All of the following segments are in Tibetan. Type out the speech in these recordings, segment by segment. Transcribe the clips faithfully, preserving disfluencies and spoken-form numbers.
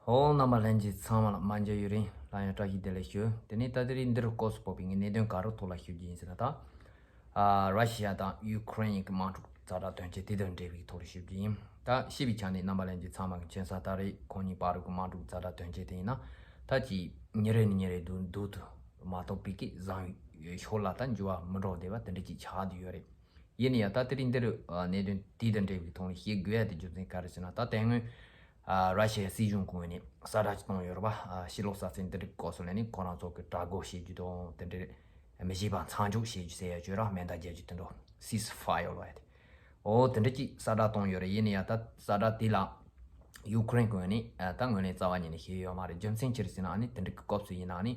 ཨོ། རྣམ་པ་ལྷན་རྒྱས་ཚང་མ་ལ་མ་མཇལ་ཡུན་རིང་། སླར་ཡང་བཀྲ་ཤིས་བདེ་ལེགས་ཞུ། དེ་ནས་ད་དེ་རིང་འདིར་སྐོར་སུ་སྤོ་བའི་ངའི་གནད་དོན་ག་རུ་ཐོག་ལ་ཞུ་རྒྱུ་ཡིན་ཟེར་ན། ད་ཨ་ར་ཤི་ཡ་དང་ཡུ་ཁུ་རེན་གྱི་དམག་འཁྲུག་ཛ་དྲག་དོན་རྐྱེན་དེ་དང་འབྲེལ་བའི་ཐོག་ལ་ཞུ་རྒྱུ་ཡིན། ད་ཤེས་པའི་ཆ་ནས་རྣམ་པ་ལྷན་རྒྱས་ཚང་མ་གི་མཁྱེན་གསལ་ལྟར་རེད། ཁོང་གཉིས་བར་གྱི་དམག་འཁྲུག་ཛ་དྲག་དོན་རྐྱེན་དེ་ཡིན་ན། ད་ཅིག་ཉིན་རེ་ནས་ཉིན་རེ་བསྡུ་བསྡུ་དུ་མ་གཏོགས་པའི་གི་བཟང་བའི་ཕྱོགས་ལ་ད་འགྱུར་བ་མི་འགྲོ་བསྡད་པ་དེ་འདྲ་ཅིག་ཆགས་བསྡད་ཡོད་རེད། ཡིན་ན་ཡང་ད་དེ་རིང་འདིར་ཨ་གནད་དོན་དེ་དང་འབྲེལ་བའི་ཐོག་ནས་བཤད་དགོས་ཡ་དེ་རྒྱུ་མཚན་ག་རེ་ཟེར་ན། ད་དེ་སྔོན་ཨ་ར་ཤི་ཡའི་སྲིད་གཞུང་གི་ངོས་ནས་གསལ་བསྒྲགས་ཅིག་བཏང་ཡོད་རེད་པ། ཨ་ཕྱི་ལོགས་ས་ཚིགས་འདི་འདྲའི་སྐོར་སོགས་ལ་ནི་ཁོ་རང་ཚོ་གི་དྲག་རྒོལ་བྱེད་རྒྱུ་དང་དེ་འདྲའི་མི་བྱེད་པ་མཚམས་འཇོག་བྱེད་རྒྱུ་ཟེར་ཡ་བརྗོད་ར། མེ་མདའ་རྒྱག་རྒྱུ་དེ་འདྲ་སིས་ཕ་ཡར་ལབ་ཡ་དེ། ཨོ་དེ་འདྲ་ཅིག་གསལ་བསྒྲགས་བཏང་ཡོད་རེད། ཡིན་ན་ཡང་ད་གསལ་བསྒྲགས་དེ་ལ་ཡུ་ཁུ་རེན་གི་ངོས་ནས་ཨ་ད་ངོས་ནས་རྩ་བ་ཉིད་ནས་བཤད་ཡོད་མ་རེད། རྒྱུ་མཚན་ཅི་རེད་ཟེར་ན། ཨ་ནི་དེ་འདྲའི་གི་སྐབས་སུ་ཡིན་ན་ཨ་ནི་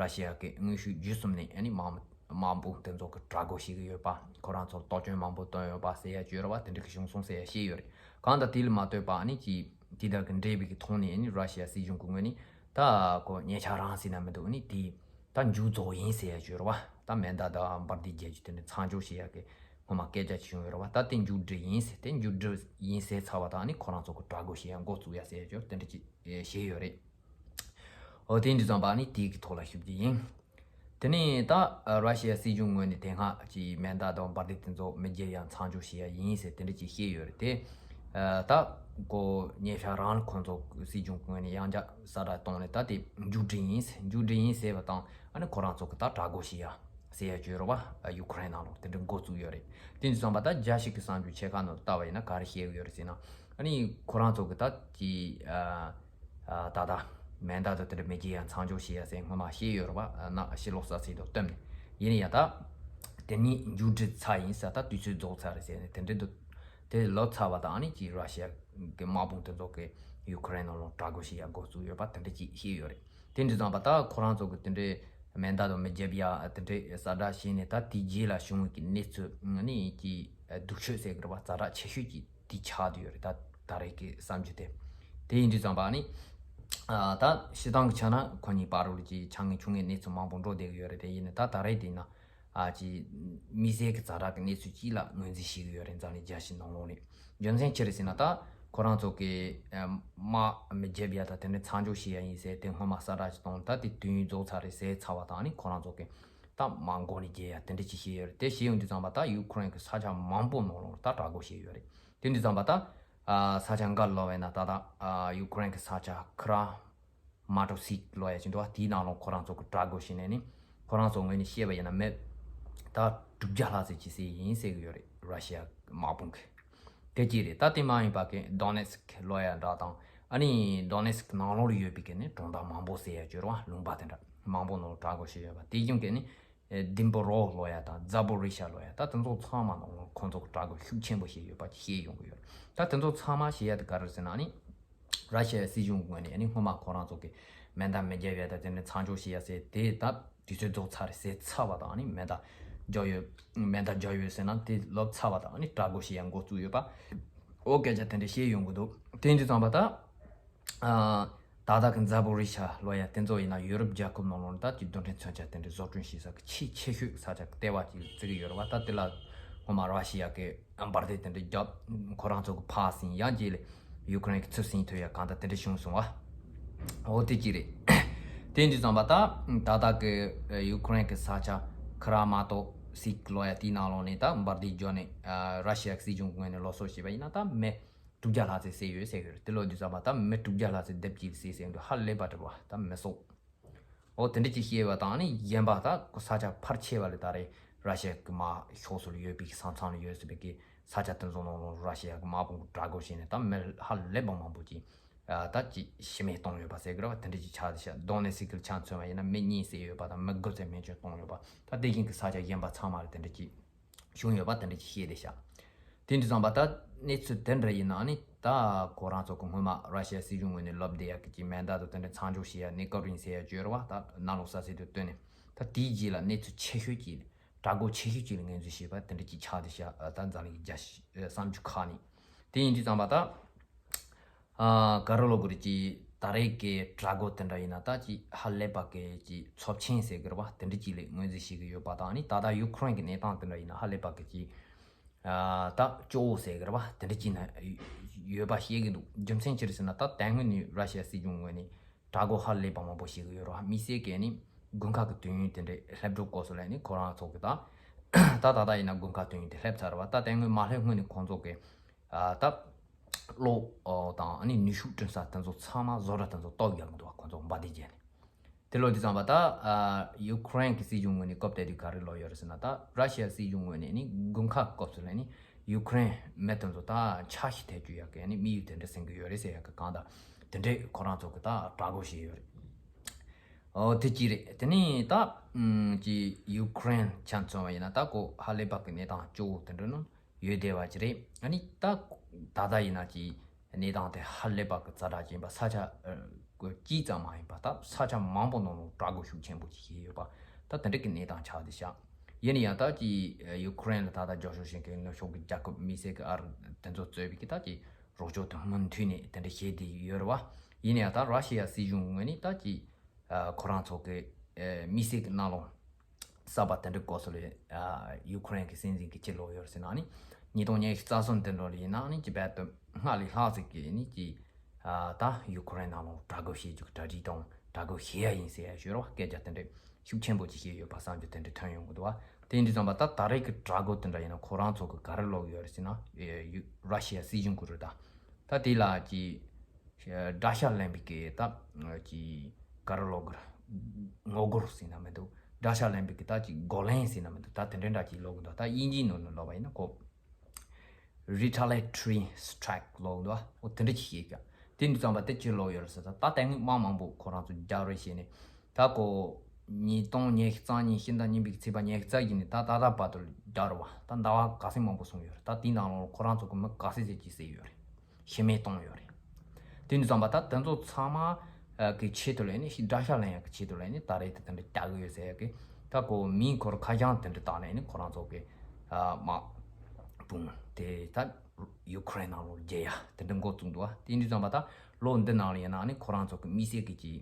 ར་ཤི་ཡ་གི་དངོས་ཤུགས་བརྒྱུད་གསུམ་ནས་ཨ་ནི་དམག་དམག་དཔུང་དེ་ཚོ་གི་དྲག་རྒོལ་བྱེད་ཀྱི་ཡོད་པ། ཁོ་རང་ཚོར་གཏོར་སྐྱོན་མང་པོ་བཏང་ཡོད་པ་ཟེར་ཡ་བརྗོད་ར་བ་དེ་འདྲ་གི་བྱུང་སོང་ཟེར་ཡ་བཤད་ཡོད་རེད། གང་ལྟར་དེ་ལ་མ་ལྟོས་པ་ཨ་ནི་ཅིག་དེ་དག་གི་འབྲེལ་བའི་གི་ཐོག་ནས་ཨ་ནི་ར་ཤི་ཡ་སྲིད་གཞུང་གི་ངོས་ནས་ད་ཁོ་ཉེ་ཆར་རང་ཟེར་ན་མི་འདུག་ཨ་ནི་དེ་ད་མཇུག་རྫོགས་ཡིན་ཟེར་ཡ་བརྗོད་ར་བ། ད་མེ་མདའ་དང་འབར་མདེལ་རྒྱག་རྒྱུ་དེ་ནི་མཚམས་འཇོག་བྱེད་ཡ་གི་སྔོན་མ་སྐད་ཆ་ཅིག་བྱུང་ཡོད་ར་བ། ད་དེ་མཇུག་སྒྲིལ་ཡིན་ཟེར། དེ་མཇུག་སྒྲིལ་ཡིན་ཟེར་ཚར་བ་དང་ཨ་ནི་ཁོ་རང་ཚོ་གི་དྲག་རྒོལ་བྱེད་ཡ་འགོ་བཙུགས་ཡ་ཟེར་ཡ་བརྗོད་དེ་འདྲ་ཅིག་བཤད་ཡོད་རེད། འོ་དེ་འདྲ་ཙམ་པ་ནི་དེའི་གི་ཐོག་ལ་ཞུ་རྒྱུ་ཡིན། དེ་ནས་ད་ར་ཤི་ཡ་སྲིད་གཞུང་ངོས་ནས་དེ་སྔ་ཀྱི་མེ་མདའ་དང་འབར་མདེལ་དེ་ཚོ་མི་རྒྱག་ཡ་མཚམས་འཇོག་བྱེད་ཡ་ཡིན་ཟེར་དེ་འདྲ་ཅིག་བཤད་ཡོད་རེད་དེ། ད་ཁོ་ཉེ་ཆར་རང་ལ་ཁོང་ཚོ་སྲིད་གཞུང་ངོས་ནས་ཡང་བསྐྱར་གསལ་བསྒྲགས་བཏང་ནས་ད་དེ་མཇུག་སྒྲིལ་ཡིན་ཟེར། མཇུག་སྒྲིལ་ཡིན་ཟེར་བ་དང་ཨ་ནི་ཁོ་རང་ཚོ་གི་ད་དྲག་རྒོལ་བྱེད་ཡ་ཟེར་ཡ་བརྗོད་ར་བ་ཡུ་ཁུ་རེན་ནང་ལོགས་དེ་འདྲ་འགོ་བཙུགས་ཡོད་རེད། དེ་འདྲ་ཙམ་པ་ད་རྒྱལ་སྤྱི་གི་བསམ་ཚུལ་ཆེ་ཁག་ནང་ལྟ་བ་ཡིན་ན་ག་རེ་བཤད་གི་ཡོད་རེད་ཟེར་ན། ཨ་ནི་ཁོ་རང་ཚོ་གི་ད་ཀྱི་ཨ་ད་ལྟ་མེ་མདའ་དང་དེ་འདྲ་མི་རྒྱག་ཡ་མཚམས་འཇོག་བྱེད་ཡ་ཟེར་སྔོན་མ་བཤད་ཡོད་རེད་བ། ན་ཕྱི་ལོགས་ས་ཚིགས་དང་བསྟུན་ནས། ཡིན་ཡང་ད་དེ་གཉིས་མཇུག་སྒྲིལ་ཚར་ཡིན་ཟེར། ད་དུས་ཚོད་རྫོགས་ཚར་རེད་ཟེར་ནས་དེ་འདྲ་འདུག་དེ་ལོབས་ཚར་བ་དང་ཨ་ནི་ཀྱི་ར་ཤི་ཡ་གི་དམག་དཔུང་དེ་ཚོ་གི་ཡུ་ཁུ་རེན་ནང་ལོགས་དྲག་རྒོལ་བྱེད་ཡ་འགོ་བཙུགས་ཡོད་པ་དེ་འདྲ་ཅིག་བཤད་ཡོད་རེད། དེ་འདྲ་ཙམ་པ་ད་ཁོ་རང་ཚོ་གི་དེ་འདྲའི་མེ་མདའ་དང་མི་རྒྱག་ཡ་དེ་འདྲའི་གསལ་བསྒྲགས་བྱས་ནས་ད་དེའི་རྗེས་ལ་བྱུང་བའི་གི་གནས་ཚུལ་ནི་ཀྱི་སྡུག་ཤོས་ཟེར་གི་རེད་བ། ཛ་དྲག་ཆེ་ཤོས་ཀྱི་དེ་ཆགས་བསྡད་ཡོད་རེད། ད་ད་རེས་ཀྱི་བསམ་རྒྱུ་དེ། དེ་ཡིན་དུས་ཙམ་པ་ནི་ཨ་ད་སྤྱིར་བཏང་གི་ཆ་ན་ཁོ་གཉིས་བར་ལ་ཅིག་ཆ་ངེས་ཆུང་ངེས་གནས་ཚུལ་མང་པོ་འགྲོ་བསྡད་ཀྱི་ཡོད་རེད་དེ། ཡིན་ནའི་ད་ད་རེས་དེ་ན་ཨ་ཅིག་དམིགས་བསལ་གྱི་ཛ་དྲག་གི་གནས་ཚུལ་ཅིག་ལ་ངོས་འཛིན་བྱེད་ཀྱི་ཡོད་རེད། འཛམ་གླིང་རྒྱལ་སྤྱི་ནང་ལོགས་ནས། རྒྱུ་མཚན་ཅི་རེད་ཟེར་ན། ད་ཁོ་རང་ཚོ་གི་ཨ་དམག་མི་རྒྱག་ཡ་དང་དེ་འདྲ་མཚམས་འཇོག་བྱེད་ཡ་ཡིན་ཟེར་དེ་སྔོན་མ་གསལ་བསྒྲགས་ཅིག་བཏང་། ད་དེ་དུས་ཡུན་རྫོགས་ཚར་རེད་ཟེར་ཚར་བ་དང་ཨ་ནི་ཁོ་རང་ཚོ་གི་ད་དམག་མགོ་ནས་རྒྱག་ཡ་དེ་འདྲ་ཅིག་བྱས་ཡོད་རེད། དེ་བྱས་ཡོང་དུས་ཙམ་པ་ད་ཡུ་ཁུ་རེན་གྱི་ས་ཆ་མང་པོ་ནང་ལོགས་ད་དྲག་རྒོལ་བྱས་ཡོད་རེད། དེ་འདྲ་ཙམ་པ་ད་ཨ་ས་ཆ་འགའ་ལབ་པ་ཡིན་ན་ད་ད་ཨ་ཡུ་ཁུ་རེན་གྱི་ས་ཆ་ཁི་ར་མ་ཏོ་སིག་ལབ་ཡ་ཅིག་འདུག་བ། དེའི་ནང་ལོགས་ཁོ་རང་ཚོ་གི་དྲག་རྒོལ་བྱས་ནས་ནི་ཁོ་རང་ཚོ་ངོས་ནས་བཤད་པ་ཡིན་ན་མི་ད་དྲུག་བརྒྱ་ལྷག་ཙམ་ཅིག་བསད་ཡིན་ཟེར་གི་ཡོད་རེད། ར་ཤི་ཡ་དམག་དཔུང་གིས། དེ་གཅིག་རེད། ད་དེ་མ་ཡིན་པ་གི་དོ་ནེ་སིག་ལབ་ཡ་འདྲ་དང་ཨ་ནི་དོ་ནེ་སིག་ནང་ལོགས་ལ་ཡོད་པའི་གི་ནི་གྲོང་རྡལ་མང་པོ་ཟེར་ཡ་ཅིག་ཡོད་རེད་བ། ལུང་པ་དེ་འདྲ་མང་པོ་ནང་ལོགས་དྲག་རྒོལ་བྱས་ཡོད་པ། དེ་བཞིན་གི་ནི་ཨེ་དིམ་པོ་རོ་ལབ་ཡ་དང་ཛ་པོ་རི་ཤ་ལབ་ཡ། ད་དེ་ཚོ་ཚང་མ་ནང་ལོགས་ཁོང་ཚོ་གི་དྲག་རྒོལ་ཤུགས་ཆེན་པོ་བྱས་ཡོད་པ་བཤད་ཡོང་གི་ཡོད་རེད། ད་དེ་ཚོ་ཚང་མ་བྱེད་ཡ་དེ་ག་རེ་ཟེར་ན་ནི་ར་ཤི་ཡའི་སྲིད་གཞུང་ངོས་ནས་ནི་སྔོན་མ་ཁོ་རང་ཚོ་གི་མེ་མདའ་མི་རྒྱག་ཡ་དང་དེ་ནི་མཚམས་འཇོག་བྱེད་ཡ་ཟེར་དེ་ད་དུས་ཚོད་རྫོགས་ཚར་རེད་ཟེར་ཚར་བ་དང་ནི་མེ་མདའ་རྒྱག་ཡོད། མེ་མདའ་རྒྱག་ཡོད་ཟེར་ན་དེ་ལོབས་ཚར་བ་དང་ནི་དྲག་རྒོལ་བྱེད་ཡ་འགོ་བཙུགས་ཡོད་པ། ཨོ་སྐད་ཆ་དེ་འདྲ་བཤད་ཡོང་གི་འདུག་དེ་ཡིན་དུས་ཙམ་པ་ད་ཨ་ད་ལྟ་གི་ཛ་པོ་རི་ཤ་ལབ་ཡ་དེ་ཚོ་ཡིན་ན་ཡུ་རོབ་རྒྱལ་ཁབ་ནང་ལོགས་ནས་ད་ཅིག་རྡུལ་ཕྲན་མཚོན་ཆ་དེ་འདྲ་བཟོ་སྐྲུན་བྱེད་ས་གི་ཆེས་ཆེ་ཤོས་ས་ཆ་གི་ལྟེ་བ་ཅིག་བརྩི་གི་ཡོད་རེད་བ། ད་དེ་ལ་སྔོན་མ་ར་ཤི་ཡ་གི་འབར་མདེལ་དེ་འདྲ་བརྒྱབ། ཁོ་རང་ཚོ་གི་ཕར་ཟིན། ཡང་རྗེས་ལ་ཡུ་ཁུ་རེན་གི་ཚུར་ཟིན་ཐུབ་ཡ་གང་ལྟར་དེ་འདྲ་བྱུང་སོང་བ། འོ་དེ་གཅིག་རེད། དེ་ཡིན་དུས་ཙམ་པ་ད་ད་ལྟ་གི་ཡུ་ཁུ་རེན་གི་ས་ཆ་ཁི་ར་མ་ཏོ་སིག་ལབ་ཡ་དེའི་ནང་ལོགས་ནས་ད་འབར་མདེལ་བརྒྱབ་ནས་ཨ་ར་ཤི་ཡ་གི་སྲིད་གཞུང་ངོས་ནས་སློབ་གསོ་བྱས་པ་ཡིན་ན་ད་མི་དྲུག་བརྒྱ་ལྷག་ཙམ་བསད་ཡོད་ཟེར་གི་རེད། དེ་ལོ་དུས་ཙམ་པ་ད་མི་དྲུག་བརྒྱ་ལྷག་ཙམ་སྡེབ་གཅིག་བསད་ཟེར་འདུག་ཧ་ལས་པ་འདྲ་བ་ད་མི་སྲོག་འོ་དེ་འདྲ་ཅིག་བཤད་པ་དང་ནི་གཞན་པ་ད་ཁོ་ས་ཆ་ཕལ་ཆེ་བ་ལ་ད་རེས་ར་ཤི་ཡ་གི་མར་ཕྱོགས་སུ་ལ་ཡོད་པའི་ས་མཚམས་ལ་ཡོད་ཟེར་བའི་གི་ས་ཆ་དེ་ཚོ་ནང་ལོགས་ར་ཤི་ཡ་གི་དམག་དཔུང་གི་དྲག་རྒོལ་བྱས་ནས་ད་མི་ཧ་ལས་པ་མང་པོ་ཅིག་ད་ཅིག་ཤི་རྨས་བཏང་ཡོད་པ་ཟེར་གི་རེད་བ། དེ་འདྲ་ཅིག་ཆགས་བསྡད་ཤག་དོ་ནེ་སིག་གི་ཆ་མཚོན་པ་ཡིན་ན་མི་གཉིས་བསད་ཡོད་པ་དང་མི་དགུ་ཙམ་རྨས་སྐྱོན་བཏང་ཡོད་པ། ད་དེ་བཞིན་གི་ས་ཆ་གཞན་པ་ཚང་མ་ལ་དེ་འདྲ་ཅིག་བྱུང་ཡོད་པ་དེ་འདྲ་ཅིག་བཤད་བསྡད་ཤག་དེ་འདྲ་ཙམ་པ་ད་གནས་ཚུལ་དེ་འདྲ་ཡིན་ན་ནི་ད་ཁོ་རང་ཚོ་གི་སྔོན་མ་ར་ཤི་ཡ་སྲིད་གཞུང་ངོས་ནས་ལོབས་བསྡད་ཡ་གི་ཅིག་མེ་མདའ་དང་དེ་འདྲ་མཚམས་འཇོག་བྱེད་ཡ་གནས་སྐབས་རིང་ཟེར་ཡ་བརྗོད་རེད་བ། ད་ནང་ལོགས་ས་ཚིགས་དང་བསྟུན་ནས་ད་དེའི་རྗེས་ལ་གནས་ཚུལ་ཆེ་ཤོས་ཅིག་དྲག་རྒོལ་ཆེ་ཤོས་ཅིག་ལ་ངོས་འཛིན་བྱས་པ་དེ་འདྲ་ཅིག་ཆགས་བསྡད་ཤག་ད་འཛམ་གླིང་རྒྱལ་སྤྱི་གསར་འགྱུར་ཁག་ནས། དེ་ཡིན་དུས་ཙམ་པ་ད། ཨ་ག་རེ་ལབ་དགོས་རེད། ཅིག་ད་རེས་ཀྱི་དྲག་རྒོལ་དེ་འདྲ་ཡིན་ན་ད་ཅིག་ཧ་ལས་པ་གི་ཅིག་ཚབས་ཆེན་ཟེར་གི་རེད་བ། དེ་འདྲ་ཅིག་ལ་ངོས་འཛིན་བྱེད་ཀྱི་ཡོད་པ་དང་ནི་ད་ལྟ་ཡུ་ཁུ་རེན་གྱི་གནས་སྟངས་དེ་འདྲ་ཡིན་ན་ཧ་ལས་པ་གི་ཅིག་ ད་ཅོ་བོ་ཟེར་གི་རེད་བ། དེ་འདྲ་ཅིག་ན་ཡོད་པ་ཤེས་ཀྱི་འདུག་རྒྱུ་མཚན་ཅི་རེད་ཟེར་ན། ད་དེ་སྔོན་ནས་ར་ཤི་ཡ་སྲིད་གཞུང་ངོས་ནས་དྲག་རྒོལ་ཧ་ལས་པ་མང་པོ་བྱེད་ཀྱི་ཡོད་རེད་བ། དམིགས་བསལ་གྱི་ནི་དགུན་ཁ་གི་དུས་ཡུན་དེ་འདྲའི་སླེབས་འགྲོ་སྐབས་སུ་ལ་ནི་ཁོ་རང་ཚོ་གི་ད་ད་ད་ལྟ་ཡིན་ན་དགུན་ཁ་དུས་ཡུན་དེ་སླེབས་ཚར་བ། ད་དེ་སྔོན་མ་སླེབས་སྔོན་ནས་ཁོང་ཚོ་གི་ད་གློག་དང་ཨ་ནི་ནུས་ཤུགས་བསྐྲུན་ས་དེ་ཚོ་ཚང་མ་བཟོ་གྲྭ་དེ་ཚོ་གཏོར་རྒྱག་གི་འདུག་བ། ཁོང་ཚོ་འབའ་སྡེ་བརྒྱབ་ནས། དེ་ལོ་དུས་ཙམ་པ་ད་ཡུ་ཁུ་རེན་གྱི་སྲིད་གཞུང་ངོས་ནས་སྐབས་དེ་དུས་ག་རེ་ལབ་ཡོད་རེད་ཟེར་ན། ད་ར་ཤི་ཡ་སྲིད་གཞུང་ངོས་ནས་ནི་དགུན་ཁ་སྐབས་སུ་ལ་ནི་ཡུ་ཁུ་རེན་མི་དེ་ཚོ་ད་ཆ་ཤས་ཐེབས་བཅུག་ཡག་གི་ནི་དམིགས་ཡུལ་དེ་འདྲ་ཟིན་གྱི་ཡོད་རེད་ཟེར་ཡག་གི་གང་ལྟར་དེ་འདྲས་ཁོ་རང་ཚོ་གི་ད་དྲག་རྒོལ་བྱས་ཡོད་རེད། ཨོ་དེ་གཅིག་རེད། དེ་ནས་ད་ཀྱི་ཡུ་ཁུ་རེན་ཆ་མཚོན་པ་ཡིན་ན་ད་ཁོ་ཧ་ལས་པ་གི་གནས་སྟངས་སྐྱོ་བོ་དེ་འདྲ་ནང་ཡོད་བསྡད་པ་ཅིག་རེད། ཨ་ནི་ད་ད་ལྟ་ཡིན་ན་ཅིག་གནས་སྟངས་དེ་ཧ་ལས་པ་གི་ཛ་དྲག་ཅན་པ། ས་ཆ་ཨ་གཅིག་ཙམ་མ་ཡིན་པ་ད་ས་ཆ་མང་པོ་ནང་ལ་དྲག་རྒོལ་ཤུགས་ཆེན་པོ་ཅིག་བྱས་ཡོད་པ། ད་དེ་འདྲ་གི་གནས་སྟངས་ཆགས་བསྡད་ཤག་ཡིན་ན་ཡང་ད་ཅིག་ཡུ་ཁུ་རེན་ལ་ད་ལྟ་རྒྱབ་སྐྱོར་བྱེད་མཁན་ནུབ་ཕྱོགས་ཀྱི་རྒྱལ་ཁབ་དམིགས་བསལ་གྱི་ཨ་རི་དེ་ཚོ་གཙོས་པའི་གི་ད་ཅིག་རོགས་སྐྱོར་དེ་མུ་མཐུད་ནས་དེ་འདྲ་བྱས་བསྡད་ཡོད་རེད་བ། ཡིན་ན་ཡང་ད་ར་ཤི་ཡ་སྲིད་གཞུང་ངོས་ནས་ད་ཅིག་ཨ་ཁོ་རང་ཚོ་གི་ཨ་དམིགས་བསལ་གྱི་གནམ་ལོ་གསར་པ་དེ་འདྲ་སྐབས་སུ་ལ་ཨ་ཡུ་ཁུ་རེན་གྱི་སྲིད་འཛིན་གྱི་ཕྱིར་ལོག་ཡོད་ཟེར་ན་ནི་ཉིས་སྟོང་ཉི་ཤུ་རྩ་གསུམ་དེ་འདྲ་ལ་ཡིན་ན་ནི་ཅི་བས་དུ་སྔར་ལས་ལྷག་ཙམ་གྱི་ནི་ཅི་ཨ་ད་ཡུ་ཁུ་རེན་ནང་ལ་དྲག་རྒོལ་བྱེད་རྒྱུ་གི་གྲ་སྒྲིག་དང་དྲག་རྒོལ་བྱེད་ཡ་ཡིན་ཟེར་ཡ་ཞུ་རོགས་སྐད་ཆ་དེ་འདྲ་ཤུགས་ཆེན་པོ་ཅིག་བཤད་ཡོད་པ་བསམ་རྒྱུ་དེ་འདྲ་ཐོན་ཡོང་གི་འདུག་བ། དེ་ཡིན་དུས་ཙམ་པ་ད་ད་རེས་ཀྱི་དྲག་རྒོལ་དེ་འདྲ་ཡིན་ན་ཁོ་རང་ཚོ་གི་ག་རེ་ལོག་ཡོད་རེད་ཟེར་ན་ཡུ་ར་ཤི་ཡ་སྲིད་གཞུང་གི་རེད་ད། ད་དེ་ལ་ཅི་དགྲ་ཤ་ལེན་པའི་གི་ད་ཅི་ག་རེ་ལབ་དགོས་རེད། ངོ་རྒོལ་ཟེར་ན་མི་འདུག་དགྲ་ཤ་ལེན་པའི་གི་ད་ཅི་རྒོལ་ལན་ཟེར་ན་མི་འདུག་ད་དེ་འདྲ་འདྲ་ཅིག་ལབ་གི་འདུག་ད་དབྱིན་ཇིའི་ནང་ནས་ལབ་པ་ཡིན་ན་ཁོ་retaliatory strike ལབ་གི་འདུག་འོ་དེ་འདྲ་ཅིག་བཤད་ཀྱང་དེ་འདུག་ཙམ་པ་དེ་ཅི་ལབ་ཡོད་རེད་ཟེར་ད། ད་དེ་སྔོན་མ་མང་པོ་ཁོ་རང་ཚོ་རྒྱག་རེས་བྱས་ནས་ད་ཁོ་ཉིས་སྟོང་ཉི་ཤུ་རྩ་གཉིས་ཕྱི་ཟླ་གཉིས་པའི་ཚེས་པ་ཉི་ཤུ་རྩ་བཞི་ནས་ད་ད་ལྟ་བར་དུ་རྒྱག་རེད་བ། ད་ཟླ་བ་ག་ཚོད་མང་པོ་སོང་ཡོད་རེད། ད་དེའི་ནང་ལོགས་ཁོ་རང་ཚོ་གི་མི་ག་ཚོད་ཙམ་ཅིག་བསད་ཡོད་རེད། ཤི་རྨས་བཏང་ཡོད་རེད། དེ་འདྲ་ཙམ་པ་ད་དེ་ཚོ་ཚང་མ་གི་ཆེད་དུ་ལ་ནི་དགྲ་ཤ་ལེན་ཡག་གི་ཆེད་དུ་ལ་ནི་ད་རེས་དེ་དེ་འདྲ་རྒྱག་གི་ཡོད་ཟེར་ཡག་གི་ད་ཁོ་མིང་ཁོ་རང་ཁ་བྱང་དེ་འདྲ་བཏགས་ནས་ནི་ཁོ་རང་ཚོ་གི་དམག་དཔུང་དེ་ད་ཡུ་ཁུ་རེན་ནང་ལོགས་རྒྱག་ཡ་དེ་འདྲ་འགོ་བཙུགས་འདུག་བ། དེ་འདྲ་ཙམ་པ་ད་ལོ་འདི་ནང་ལ་ཡིན་ན་ནི་ཁོ་རང་ཚོ་གི་དམིགས་བསལ་གི་ཅིག་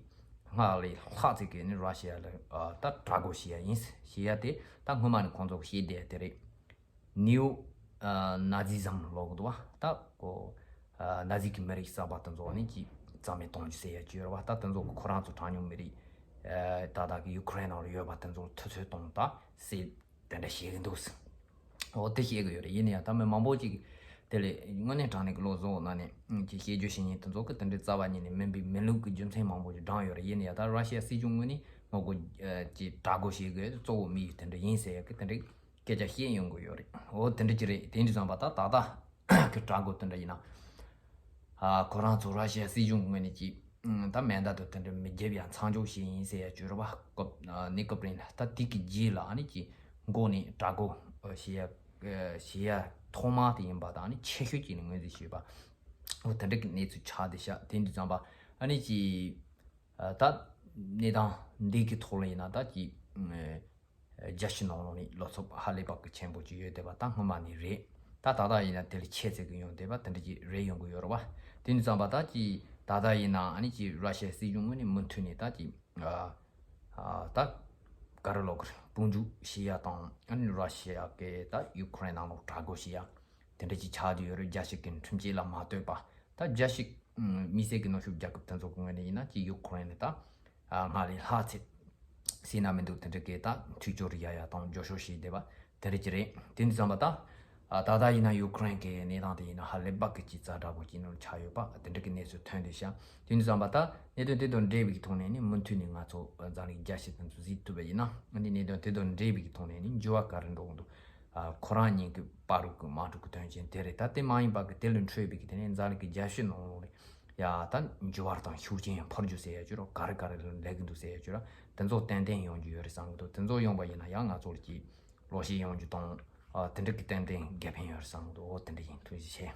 སྔར་ལས་ལྷག་ཙམ་གི་ནི་ར་ཤི་ཡ་ལ་ད་དྲག་རྒོལ་བྱེད་ཡ་ཡིན་ཟེར་བཤད་ཡ་དེ་ད་སྔོན་མ་ནས་ཁོང་ཚོ་གི་བཤད་བསྡད་ཡ་དེ་རེད། ནིའུ་ནཱ་ཛི་ཛམ་ལབ་གི་འདུག་བ། ད་ཁོ་ནཱ་ཛི་གི་མི་རིགས་གསར་པ་དེ་ཚོ་ནི་ཅིག་རྩ་མེད་གཏོང་རྒྱུ་ཟེར་ཡ་ཅིག་ཡོད་རེད་བ། ད་དེ་ཚོ་གི་ཁོ་རང་ཚོ་གྲངས་ཉུང་མི་རིགས་ད་ལྟ་གི་ཡུ་ཁུ་རེན་ནང་ལ་ཡོད་པ་དེ་ཚོ་ལ་དུས་ཚོད་གཏོང་ད་ཟེར་དེ་འདྲ་བཤད་གི་འདུག་འོ་དེ་བཤད་གི་ཡོད་རེད། ཡིན་ན་ཡང་ད་མི་མང་པོ་ཅིག་དེ་ལས་དངོས་གནས་དྲང་གནས་ཀྱི་བློ་བཟང་ན་ནས་ཅིག་བཤད་རྒྱུ་བཤད་མཁན་དེ་ཚོ་གི་དེ་འདྲའི་རྩ་བ་ཉིད་ནས་མིན་པའི་མིན་ལུགས་ཀྱི་རྒྱུ་མཚན་མང་པོ་ཅིག་བགྲངས་ཡོད་རེད། ཡིན་ན་ཡང་ད་ར་ཤི་ཡ་སྲིད་གཞུང་ངོས་ནས་ངོ་རྒོལ་ཅིག་དྲག་རྒོལ་བྱེད་དགོས་གཙོ་བོ་དམིགས་ཡུལ་དེ་འདྲ་ཡིན་ཟེར་ཡག་གི་དེ་འདྲའི་སྐད་ཆ་བཤད་ཡོང་གི་ཡོད་རེད། འོ་དེ་འདྲ་ཅིག་རེད། དེ་འདྲ་ཙམ་པ་ད་ད་ལྟ་གི་དྲག་རྒོལ་དེ་འདྲ་ཡིན་ན་ཨ་ཁོ་རང་ཚོ་ར་ཤི་ཡ་སྲིད་གཞུང་ངོས་ནས་ཅིག་ད་མེ་མདའ་དང་དེ་འདྲ་མི་རྒྱབ་ཡ་མཚམས་འཇོག་བྱས་ཡིན་ཟེར་ཡ་ཅིག་ཡོད་རེད་བ། སྐབས་གནས་སྐབས་རིང་ལ་ད་དེ་གི་རྗེས་ལ་ཨ་ནི་ཅིག་འགོ་ནས་དྲག་རྒོལ་བྱེད་ཡ་བྱེད་ཡ་ཐོག་མ་དེ་ཡིན་པ་དང་ཨ་ནི་ཆེ་ཤོས་ཅིག་ནས་ངོས་འཛིན་བྱས་པ། འོ་དེ་འདྲ་གི་གནས་ཚུལ་ཆགས་བསྡད་ཤག་དེ་འདྲ་ཙམ་པ་ཨ་ནི་ཅིག་ད་གནས་སྟངས་འདི་གི་ཐོག་ལ་ཡིན་ན་ད་ཅིག་རྒྱལ་སྤྱི་ནང་ལོགས་ནས་བློ་འཚབ་ཧ་ལས་པ་གི་ཆེན་པོ་ཅིག་ཡོད་བསྡད་པ་ད་སྔོན་མ་ནས་རེད། ད་ད་ལྟ་ཡིན་ན་དེ་ལས་ཆེ་ཚད་གི་ཡོང་བསྡད་པ་དེ་འདྲ་ཅིག་རེད་ཡོང་གི་ཡོད་རེད་བ། དེ་འདྲ་ཙམ་པ་ད་ཅིག་ད་ལྟ་ཡིན་ན་ཨ་ནི་ཅིག་ར་ཤི་ཡའི་སྲིད་གཞུང་ངོས་ནས་མུ་མཐུད་ནས་ད་ཅིག་ད་ག་རེ་ལབ་དགོས་རེད། དཔུང་འཇུག་བྱེད་ཡ་དང་ཨ་ནི་ར་ཤི་ཡ་གི་ད་ཡུ་ཁུ་རེན་ནང་ལོགས་དྲག་རྒོལ་བྱེད་ཡ། དེ་འདྲ་ཅིག་ཆགས་བསྡད་ཡོད་རེད། རྒྱལ་སྤྱི་གི་ཁྲིམས་ཆད་ལ་མ་ལྟོས་པ། ད་རྒྱལ་སྤྱི་དམིགས་བསལ་གྱི་ནུབ་ཕྱོགས་རྒྱལ་ཁབ་དེ་ཚོ་གི་ངོས་ནས་ཡིན་ན་ཅིག་ཡུ་ཁུ་རེན་ནི་ད་སྔར་ལས་ལྷག་ཚད་ཟེར་ན་མི་འདུག་དེ་འདྲ་གི་ད་མཐུན་སྦྱོར་ཡ་ཡ་དང་རྒྱབ་སྐྱོར་བྱས་བསྡད་པ་དེ་འདྲ་ཅིག་རེད། དེ་འདྲ་ཙམ་པ་ད་ད་ལྟ་ཡིན་ན་ཡུ་ཁུ་རེན་གི་གནས་སྟངས་དེ་ཡིན་ན་ཧ་ལས་པ་གི་ཅིག་ཛ་དྲག་པོ་ཅིག་ནང་ཆགས་ཡོད་པ་དེ་འདྲ་གི་གནས་ཚུལ་ཐོན་བསྡད་ཤག་དེ་འདྲ་ཙམ་པ་ད་གནད་དོན་དེ་དང་འབྲེལ་བའི་ཐོག་ནས་ནི་མུ་མཐུད་ནས་ང་ཚོ་འཛམ་གླིང་རྒྱལ་སྤྱི་དེ་ཚོ་གཟིགས་ཐུབ་པ་ཡིན་ན་ཨ་ནི་གནད་དོན་དེ་དང་འབྲེལ་བའི་ཐོག་ནས་ནི་འགྱུར་བ་ག་རེ་འགྲོ་གི་འདུག་ཨ་ཁོ་རང་ཉིད་ཀྱི་བར་དུ་གི་དམག་འཁྲུག་གི་དོན་རྐྱེན་དེ་རེད། ད་དེ་མ་ཡིན་པ་གི་དེ་ལས་འཕྲོས་པའི་གི་དེ་ནས་འཛམ་གླིང་གི་རྒྱལ་སྤྱི་ནང་ལོགས་ལ་ཡ་ད་འགྱུར་བ་དང་ཤུགས་རྐྱེན་འཕར་རྒྱུ་ཟེར་ཡ་ཅིག་རོ་ག་རེ་ག་རེ་ལ་སླེབས་ཀྱི་འདུག་ཟེར་ཡ་ཅིག་ར་དེ་ཚོ་ཏན་ཏན་ཡོང་རྒྱུ་ཡོད་རེད་བསམ་གི་འདུག་དེ་ཚོ་ཡོང་པ་ཡིན་ན་ཡང་ང་ཚོ་ལ་ཅིག་ལོ་ཤས་ཡོང་རྒྱུ་དང་ཨ་དེ་འདྲ་གི་ཏན་ཏན་དགེ་ཕན་ཡོད་རེད་བསམ་གི་འདུག་འོ་དེ་འདྲ་ཡིན། ཐུགས་རྗེ་ཆེ།